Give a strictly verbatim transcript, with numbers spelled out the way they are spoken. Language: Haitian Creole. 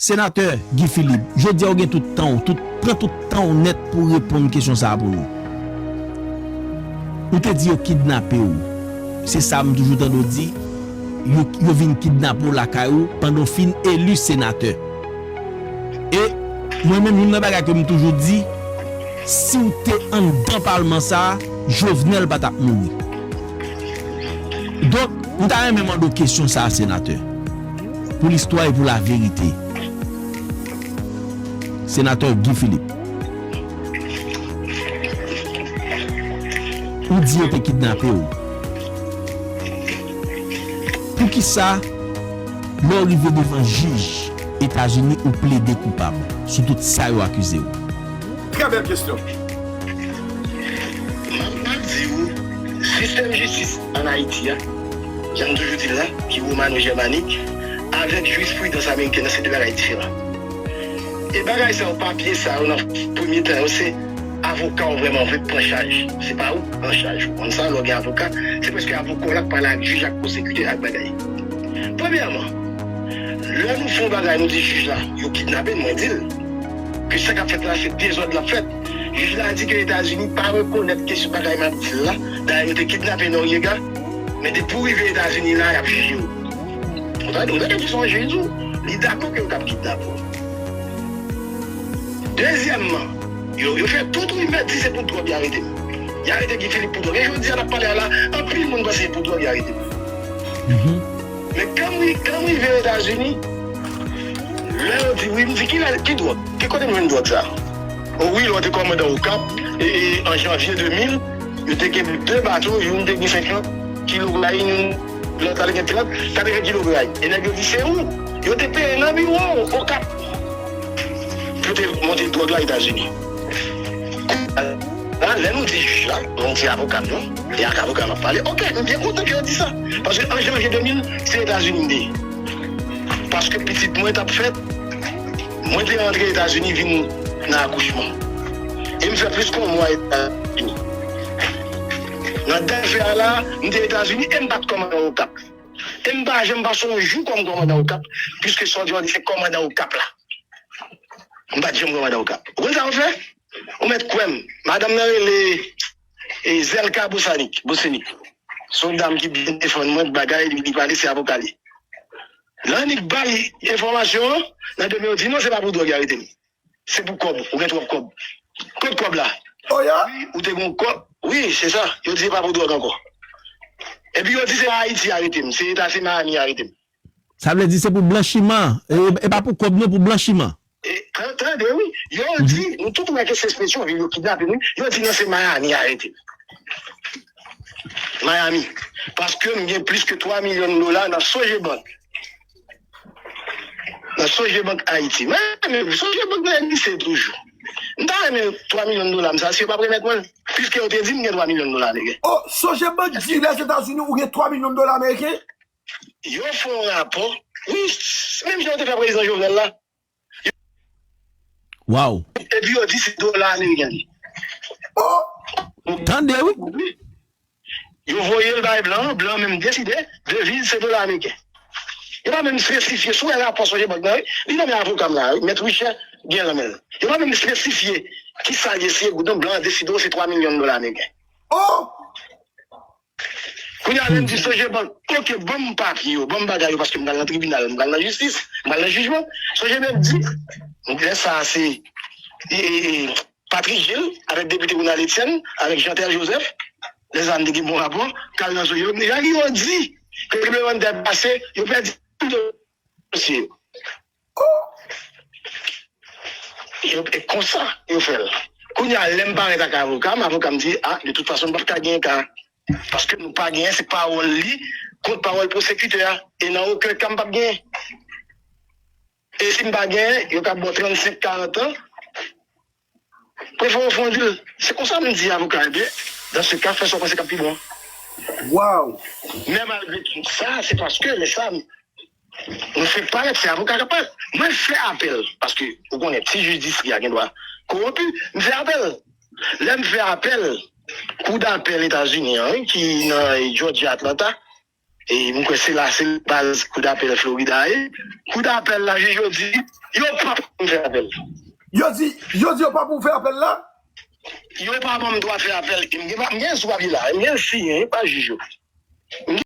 Senatè Guy Philippe, jodi a ou gen tout tan w, tout, pran tout tan w nèt pou w reponn kesyon sa a pou nou. Ou te di yo kidnape w. Se sa m toujou tande w di, yo, yo vin kidnape w lakay ou pandan w fin eli senatè. E mwen menm, youn nan bagay ke m toujou di, si w te anndan palman sa a, Jovenel pa t ap mouri. Donk, m ta renmen mande w kesyon sa a, senatè. Pou listwa e pou laverite. Senatè Guy Philippe. Ou di yo te kidnape w. Poukisa, lè w rive devan jij Etazini, ou plede koupab sou tout sa yo akize w? Trè bèl kesyon. M ap di w, sistèm jistis ann Ayiti a, jan m toujou di l la, ki womano-jèmanik, avèk jispridans amerikèn nan, se de bagay diferan. E bagay sa yo, papye sa yo, nan premye tan yo, se avoka w vrèman vle pran chaj. Se pa ou k pran chaj. Ou konn sa, lè w gen avoka, se prèske avoka w la k pale ak jij, ak pwosekitè, ak bagay. Premyèman, lè nou fè yon bagay, nou di jij la, yo kidnape n, mwen di l ke sa k ap fèt la, se dezòd l ap fèt. Jij la di ke Etazini pa rekonèt kesyon bagay m ap di l la. Dayè, yo te kidnape Noriega, men depi w rive Etazini la, y ap jije w. Ou tande, ou tande ki se yon jij tou, li dakò ke yo t ap kidnape w. Dezyèmman, yo, yo fè tout rimè di se pou dwòg y arete m. Y arete Guy Philippe pou dwòg. E jodi a n ap pale a la, anpil moun panse se pou dwòg y arete m. Men kan m ri-, kan m rive Etazini, lè yo di wi, m di ki lè, ki dwòg? Ki kote m jwenn dwòg sa? O wi, lè w te kòmandan Okap, e, e, an janvye de mil, yo te gen de bato, youn te gen senkant kilo kokayin, youn, lòt la te gen trant, katreven kilo kokayin. E nèg yo di se ou. Yo te peye nan biwo w, Okap, pou te monte dwòg la Etazini. La, lè nou di jij la, nou di avoka m nan, e ak avoka m ap pale. Oke, m byen kontan ke yo di sa. Paske an janvye de mil, se Etazini m te ye. Paske pitit mwen t ap fèt, mwen te rantre Etazini vin nan akouchman. E m fè plis ke yon mwa Etazini. Nan dat fè a la, m te Etazini e m pa t kòmandan Okap. E m pa janm pase yon jou kòm kòmandan Okap, piske sa w di, w di se kòmandan Okap la. M pa t janm kòmandan Okap. Ou konn sa yo fè? Ou mèt kwè m. Madanm nan rele, e, Zelka Bosanik, Bosenik. Se yon dam ki byen defann mwen, bagay, li, li pale, se avoka li. Lè annik bay enfòmasyon an, nan demen yo di non, se pa pou dwòg y arete m. Se pou kòb, ou gen twòp kòb. Kot kòb la? O ya? Wi, ou te gen kòb. Wi, se sa. Yo di se pa pou dwòg ankò. Epi yo di se pa Ayiti y arete m, se Eta, se Miami y arete m. Sa vle di se pou blanchiman. E, e pa pou kòb non, pou blanchiman. E, tan-, tande, wi. Yo di, nou tout wè ke se Petyonvil yo kidnape m, wi. Yo di non, se Miami y arete m. Miami. Paske m gen plis ke twa milyon dola nan Sogebank. Nan Sogebank Ayiti. Mwen renmen Sogebank nan N B C toujou. M ta renmen twa milyon dola m sa, si yo p ap remèt mwen l. Piske yo te di m gen twa milyon dola ameriken. Oh, Sogebank di Lèzetazini ou gen twa milyon dola ameriken? Yo fè yon rapò. Wi, menm jan yo te fè prezidan Jovenel la. Waw. Epi yo di se dola ameriken li. Oh! Tande, wi. Wi. Yo voye l bay blan, blan menm deside, deviz se dola ameriken. Yo pa menm espesifye, si w wè rapò Sogebank nan, wi, li nan men avoka m la, wi, Mèt Richard gen nan men l. Yo pa menm espesifye ki sa l ye, si e goud non, blan an deside w se twa milyon dola ameriken. Oh! Kounye a, lè m di Sogebank, oke, ban m papye yo, ban m bagay yo, paske m pral nan tribinal, m pral nan jistis, m pral nan jijman. Sogebank di, lè sa a se, e, e, e, Patrice Gilles, avèk depite Ronald Etienne, avèk Jeantel Joseph, lè sa a m te gen bon rapò, k al nan Sogebank. Jan yo di, ke tremblemanntè pase, yo pèdi tout dosye yo. Yo, e konsa, yo fè l. Kounye a, lè m parèt ak avoka m, avoka m di, a, de tout fason, m p ap ka genyen ka. Paske nou pa genyen, se pawòl li kont pawòl pwosekitè a. E nan okenn ka, m p ap genyen. E si m pa genyen, yo ka ba w trannsenk, karant an. Prefere w fè yon dil. Se konsa m di avoka, ebyen, dans ce cas, fè sa w panse k ap pi bon. Waw! Men malgre tout sa, se paske lè sa, nou fè parèt se avoka k ap parèt. Mwen fè apèl, paske ou konnen ti jij distri a gen dwa kowonpi, m fè apèl. Lè m fè apèl, kou dapèl Etazini an, wi, ki nan, e, Georgia, Atlanta, E m kwè se la, se baz koudapèl Florida ye. Koudapèl la, jij yo di, yo pa pou m fè apèl. Yo di, yo di yo pa pou fè apèl la? Yo pa ban m dwa fè apèl. M gen, m gen sou papye la, m gen siyen pa jij yo. M